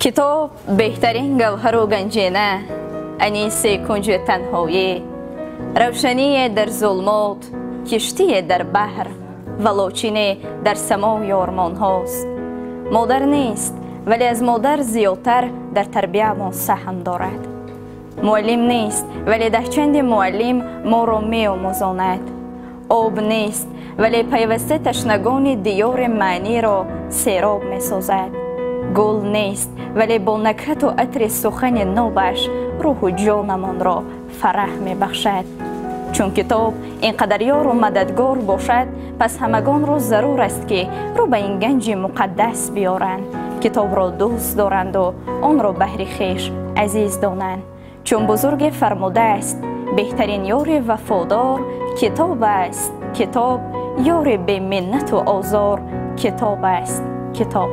Китоб беҳтарин гавҳару ганҷина, аниси кунҷи танҳоӣ, равшание дар зулмот, киштие дар баҳр ва лочине дар самои ормонҳост. Модар нест, вале аз модар зиёдтар дар тарбияамон саҳм дорад. Муаллим нест, вале даҳчанди муаллим моро меомӯзонад. Об нест, вале пайваста ташнагони диёри маъниро сероб месозад. Гул нест, вале бо накҳату атри сухани нобаш рӯҳу ҷонамонро фараҳ мебахшад. Чун китоб ин қадар ёру мададгор бошад, пас ҳамагонро зарур аст, ки рӯ ба ин ганҷи муқаддас биёранд, китобро дӯст доранду онро баҳри хеш азиз донанд. Чун бузурге фармудааст: беҳтарин ёри вафодор китоб аст, китоб, ёри беминнату озор китоб аст, китоб.